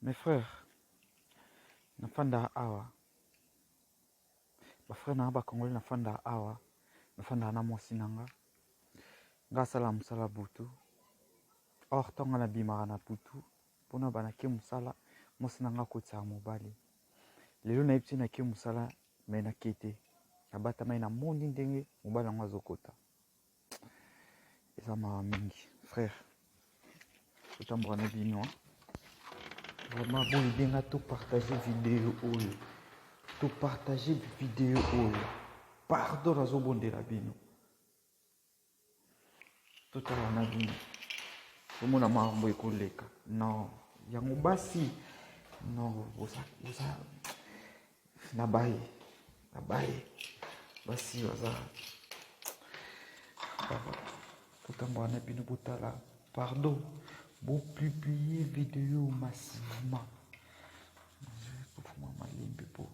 Mes frères, nafandaka awa, ba frères na nga ba congolais nafandaka awa, nafandaka na mwasi na nga, nga asalaka mosala butu, or ntango nga nabimaka na butu mpona ba nake mosala, mwasi na nga akotisaka mobali. Lelo nayebisi ye nake mosala mais nake te, nabatamaki namoni ndenge mobali yango azokota. Eza mawa mingi frère, totamboka na bino vraiment. Boyede nga to partage video oyo, to partage video oyo, pardon, nazobondela bino, totala na bino, tomona makambo ekoleka. Non, yango basi, non, boza boza na baye na baye basi baza kotambola na bino. Botala, pardon, bopublie video massivement. Kofuma malembe po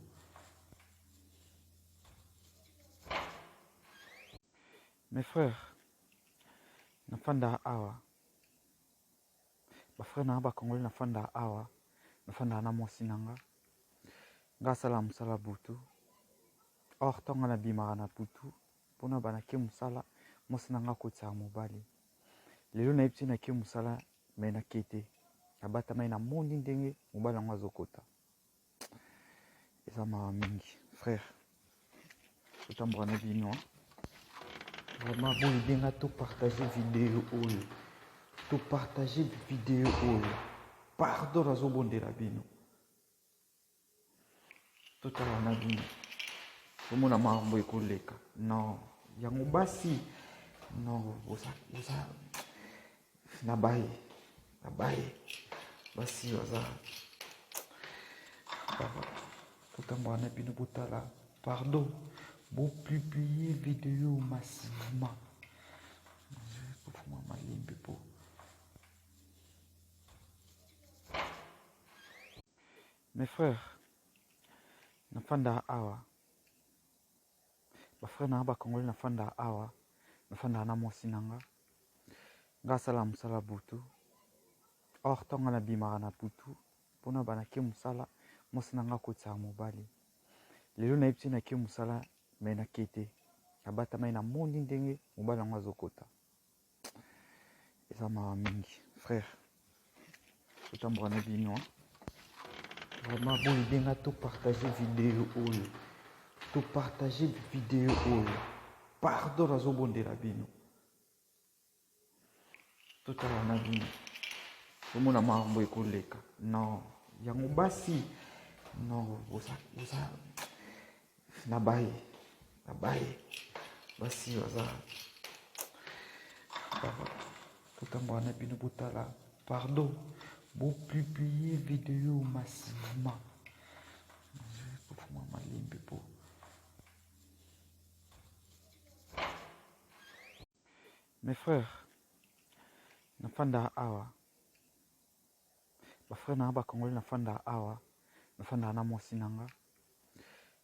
mes frères, nafandaka awa, ba frères na nga ba congolais, nafandaka awa, nafandaka na mwasi na nga. Nga asalaka mosala butu, or ntango nga nabimaka na butu mpona ba nake mosala, mwasi na nga akotisaka mobali. Lelo nayebisi ye nake mosala mais nake te, nabatamaki namoni ndenge mobali yango azokota. Eza mawa mingi frère, totamboka na bino vraiment. Boyede nga to partage video oyo, to partage video oyo, pardon, nazobondela bino, totala na bino, tomona makambo ekoleka. Non, yango basi, non, boza boza na baye na baye basi baza kotambola na bino. Botala, pardon, bopublie video massivement. Kofuma malembe po mes frères, nafandaka awa, ba frères na nga ba congolais, nafandaka awa, nafandaka na mwasi na nga. Nga asalaka mosala butu, or ntango nga nabimaka na butu mpona ba nake mosala, mwasi na nga akotisaka mobali. Lelo nayebisi ye nake mosala mais nake te, nabatamaki namoni ndenge mobali yango azokota. Eza mawa mingi frère, totamboka na bino vraiment. Boyede nga to partage video oyo, to partage video oyo, pardon, nazobondela bino, totala na bino, tomona makambo ekoleka. Non, yango basi, non, boza boza na baye na baye basi baza kotambola na bino. Botala, pardon, bopublie video massivement. Kofuma malembe po mes frères, nafandaka awa, ba frères na nga ba congolais, nafandaka awa, nafandaka na mwasi na nga.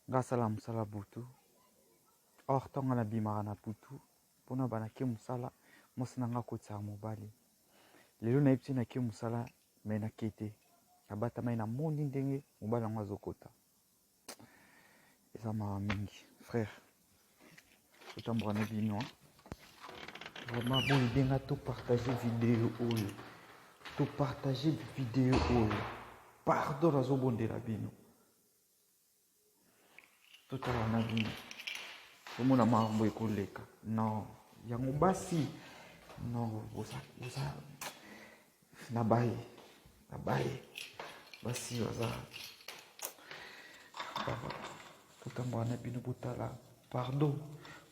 Nga asalaka mosala butu, or ntango nga nabimaka na butu mpona ba nake mosala, mwasi na nga akotisaka mobali. Lelo nayebisi ye nake mosala mais nake te, nabatamaki namoni ndenge mobali yango azokota. Eza mawa mingi frère, totamboka na bino vraiment. Boyede nga to partage video oyo, to partage video oyo, pardon, nazobondela bino, totala na bino, tomona makambo ekoleka. Non, yango basi, non, boza boza na baye na baye basi baza kotambola na bino. Botala, pardon,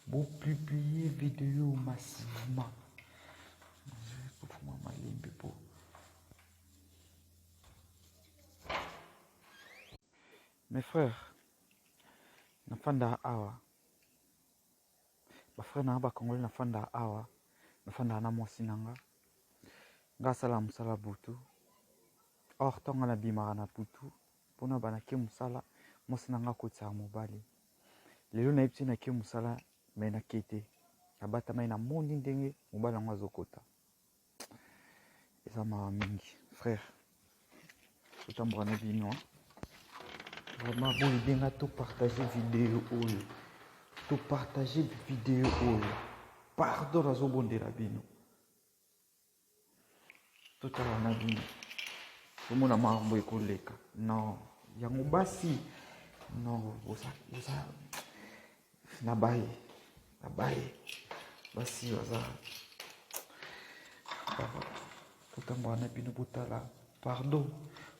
bopublie video massivement. Kofuma malembe po mes frères, nafandaka awa, ba frères na nga ba congolais, nafandaka awa, nafandaka na mwasi na nga. Nga asalaka mosala butu, or ntango nga nabimaka na butu mpona ba nake mosala, mwasi na nga akotisaka mobali. Lelo nayebisi ye nake mosala mais nake te, nabatamaki namoni ndenge mobali yango azokota. Eza mawa mingi frère, Totambola na bino. Vraiment boyede nga to partager video oyo. To partager video oyo. Pardon nazobondela bino. Totala na bino. Tomona makambo ekoleka. Non, yango basi. Non, boza boza na baye. Na baye. Basi baza totambola na bino botala. Pardon,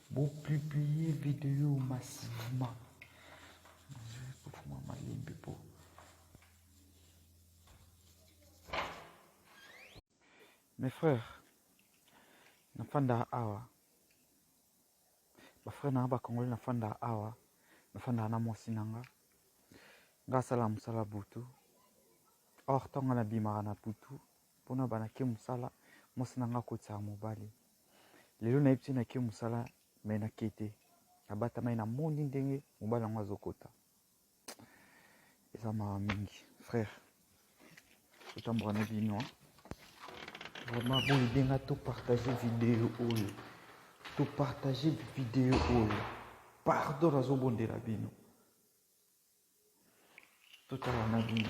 bopublier video massivement. Tofuma malembe po. Mes frères, nafandaka awa. Ba frères na nga ba congolais nafandaka awa. Nafandaka na mwasi na nga. Nga asalaka mosala butu. Or ntango nga nabimaka na butu mpona banake mosala, mwasi na nga akotisaka mobali. Lelo nayebi te nake mosala me nake te. Nabatamaki namoni ndenge mobali yango azokota. Eza mawa mingi frère. Totambola na bino. Vraiment boyede nga to partager video oyo. To partager video oyo. Pardon nazobondela bino. Totala na bino.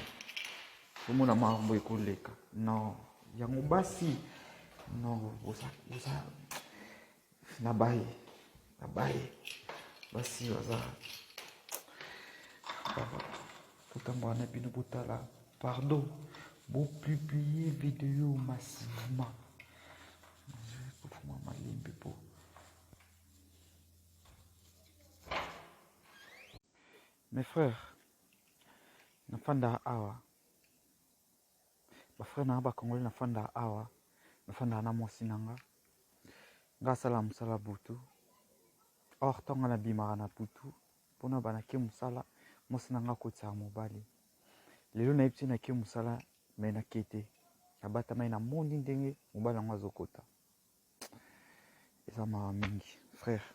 Tomona makambo ekoleka. Non, yango basi. Non, boza boza na baye. Na baye. Basi baza totambola na bino botala. Pardon, bopublier video massivement. Tofuma malembe po. Mes frères, nafandaka awa. Ba frères na nga ba congolais nafandaka awa. Nafandaka na mwasi na nga. Nga asalaka mosala butu. Or ntango nga nabimaka na butu mpona banake mosala, mwasi na nga akotisaka mobali. Lelo nayebi te nake mosala me nake te. Nabatamaki namoni ndenge mobali yango azokota. Eza mawa mingi frère.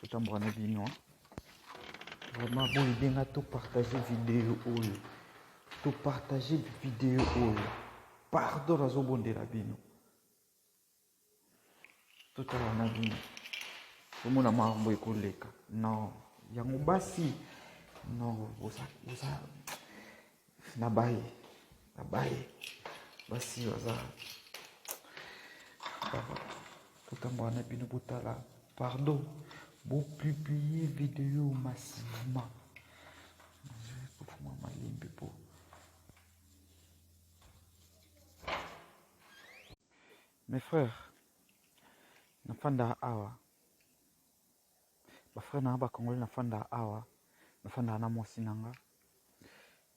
Totambola na bino. Vraiment boyede nga to partager video oyo. To partager video oyo. Pardon nazobondela bino. Totala na bino. Tomona makambo ekoleka. Non, yango basi. Non, boza boza na baye. Na baye. Basi baza totambola na bino botala. Pardon, bopublier video massivement. Tofuma malembe po. Mes frères, nafandaka awa. Ba frères na nga ba congolais nafandaka awa. Nafandaka na mwasi na nga.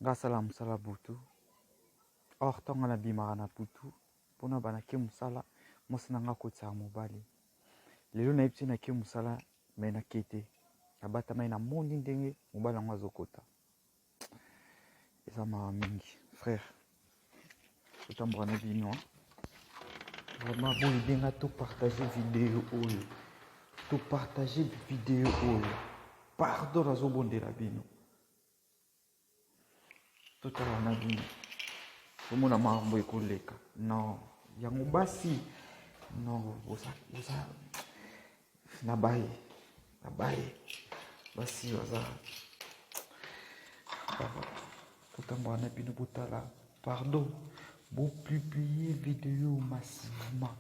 Nga asalaka mosala butu. Or ntango nga nabimaka na butu mpona banake mosala, mwasi na nga akotisaka mobali. Lelo nayebi te nake mosala me nake te. Nabatamaki namoni ndenge mobali yango azokota. Eza mawa mingi frère. Totambola na bino. Vraiment boyede nga to partager video oyo. To partager video oyo. Pardon nazobondela bino. Totala na bino. Tomona makambo ekoleka. Non, yango basi. Non, boza boza na baye. Na baye. Basi baza totambola na bino botala. Pardon, bopublier video massivement.